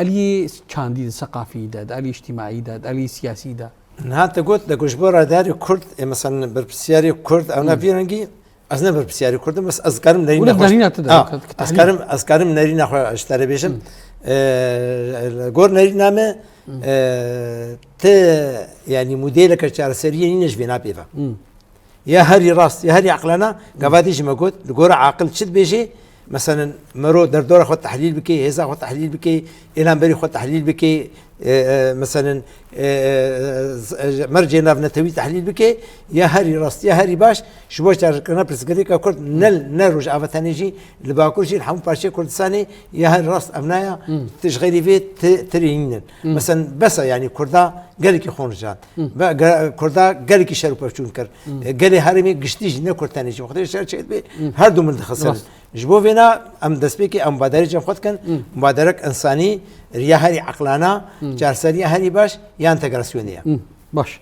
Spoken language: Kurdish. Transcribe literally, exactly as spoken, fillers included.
Aliyê çandî de, seqafî de, di aliyê îctîmaî de, di aliyê siyasî de. Niha te got, de ji bo radarê Kurd, ê mesela berpirsiyarê Kurd, ew ne vî rengî, ez ne berpirsiyarê Kurd im, bes ez karim nerîna Wele xwe. nerîna tu de, Ha, ka-, ka ez tehlîl. karim, ez karim nerîna xwe ji te re bêjim. Ee, li gor nerîna me, ee, te, yanî modêleke çareseriyê nîne ji vê napê ve. Ya herî rast, ya herî eqlana, gava dî jî me got, li gora aqil çi dibêjê, meselen, mero derdora xwe tehlîl bike, hêza xwe tehlîl bike, êlanberî xwe tehlîl bike, e, e, meselen, e, e, z-, e, mercê navnetewî tehlîl bike, ya herî rast, ya herî baş, ji bo çarekirina pirsgirêka Kurd ne, ne Rojava tenê jî, li Bakur jî, li hemû parçeyê Kurdistanê, ya herî rast ev naya, tu ji xeyrî vê ti-, tirê nînin. Meselen, bes e, yanî Kurda gelekî xwe rijand. Be-, ge-, Kurda gelekî şer û pevçûn kir. E, gelê herêmê giştî jî ne Kurd tenê jî. Wextê şer çêdibe, her du min dixisirin. Rast. Ji bo vêna em destpêkê em mubaderê cem xwe dikin. Mubaderek însanî, riya herî eqlana, çareseriya herî baş ya entegrasyonê ye. Hı, baş.